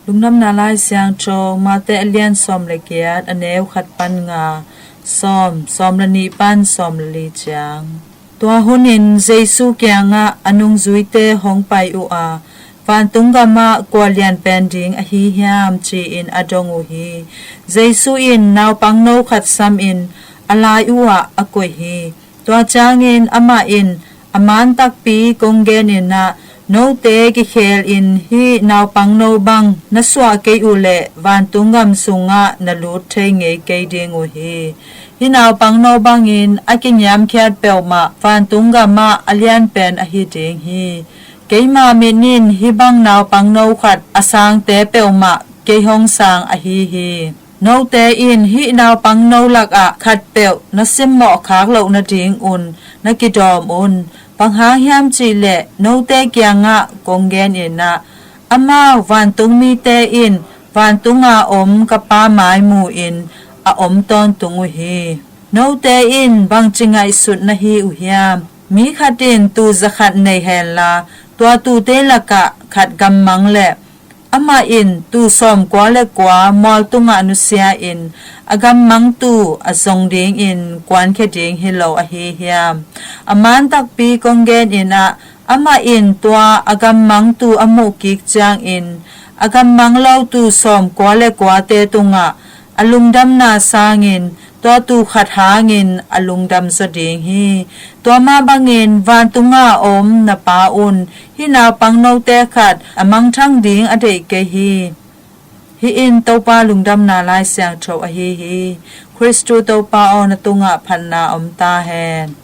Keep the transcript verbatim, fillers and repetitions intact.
Lungdamna Lai Siangtho Mate a lian sawm le giat, a neu khat pan nga, sawm, sawm le nih pan sawm le li ciang. Tua hunin Jesu kiangah a nungzuite hong pai uh a, "Vantung gamah kua lian pen ding ahi hiam?" ci-in a dong uh hi. Jesu in naupangno khat samin a lai uh ah a koih hi. Tua ciangin amah in, "A man takpi kong genin ah, note kikhelin hih naupangno bang na suah kei uh leh vantung gam sungah na lut thei ngei kei ding uh hi. Hih naupangno bangin a kiniamkhiat peuhmah vantung gamah a lianpen ahi ding hi. Keima mit in hih bang naupangno khat a sangte peuhmah kei hong sang ahi hi. Note in hih naupangno lakah khatpeuh na simmawh khak loh nadingun na kidawm un. Bang hang hiam cihleh note kiangah kong genin ah, amau vantungmite in vantunga om ka Pa mai mu-in a om tawntung uh hi. Note in bangci ngaihsut na hi uh hiam? Mi khat in tuu zakhat nei henla, tua tuute lakah khat gammang leh, amah in tuu sawmkua le kua mual tungah nusia-in a gammang tuu a zong dingin kuankhia ding hi lo ahi hiam? A man takpi kong genin ah, amah in tua a gammang tuu a muhkik ciangin a gammang lo tuu sawmkua le kuate tungah a lungdamna sangin tua tuu khat hangin a lungdam zaw ding hi. Tua mah bangin vantunga om na Pa un hih naupangnote khat a mangthang ding a deih kei hi." Hih in Topa Lungdamna Lai Siangtho ahi hi. Khristu Topa aw, na tungah phatna om ta hen.